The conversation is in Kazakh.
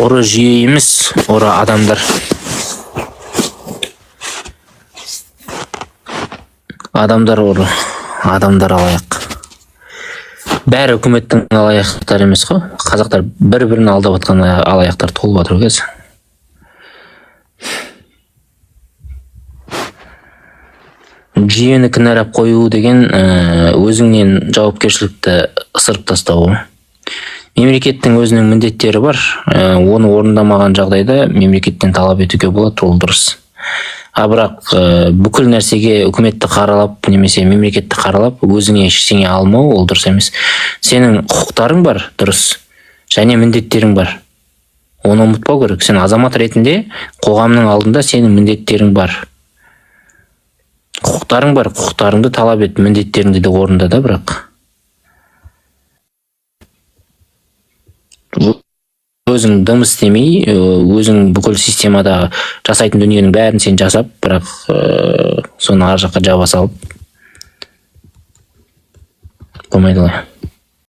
Ұры жүйе емес, ұры адамдар. Адамдар ұры, адамдар алаяқ. Бәрі үкіметтің алаяқтары емес қой. Қазақтар бір бірін алдап жатқан алаяқтар толып жатыр ғой қазір. Жүйені кінәлап қою деген өзіңнен жауапкершілікті ысырып тастау ғой. Мемлекеттің өзінің міндеттері бар. Оны орындамаған жағдайда мемлекеттен талап етуге болады, ол дұрыс. А бірақ бүкіл нәрсеге үкіметті қаралап немесе мемлекетті қаралап өзіңе ештеңе алмау, ол дұрыс емес. Сенің құқықтарың бар, дұрыс, және міндеттерің бар. Оны ұмытпау керек. Сен азамат ретінде қоғамның алдында сенің міндеттерің бар. Құқықтарың бар, құқықтарыңды талап ет, міндеттеріңді де орында да бірақ. Өзің дым істемей, өзің бүкіл системада жасайтын дүниенің бәрін сен жасап, бірақ соны ар жаққа жаба салып болмайды олай.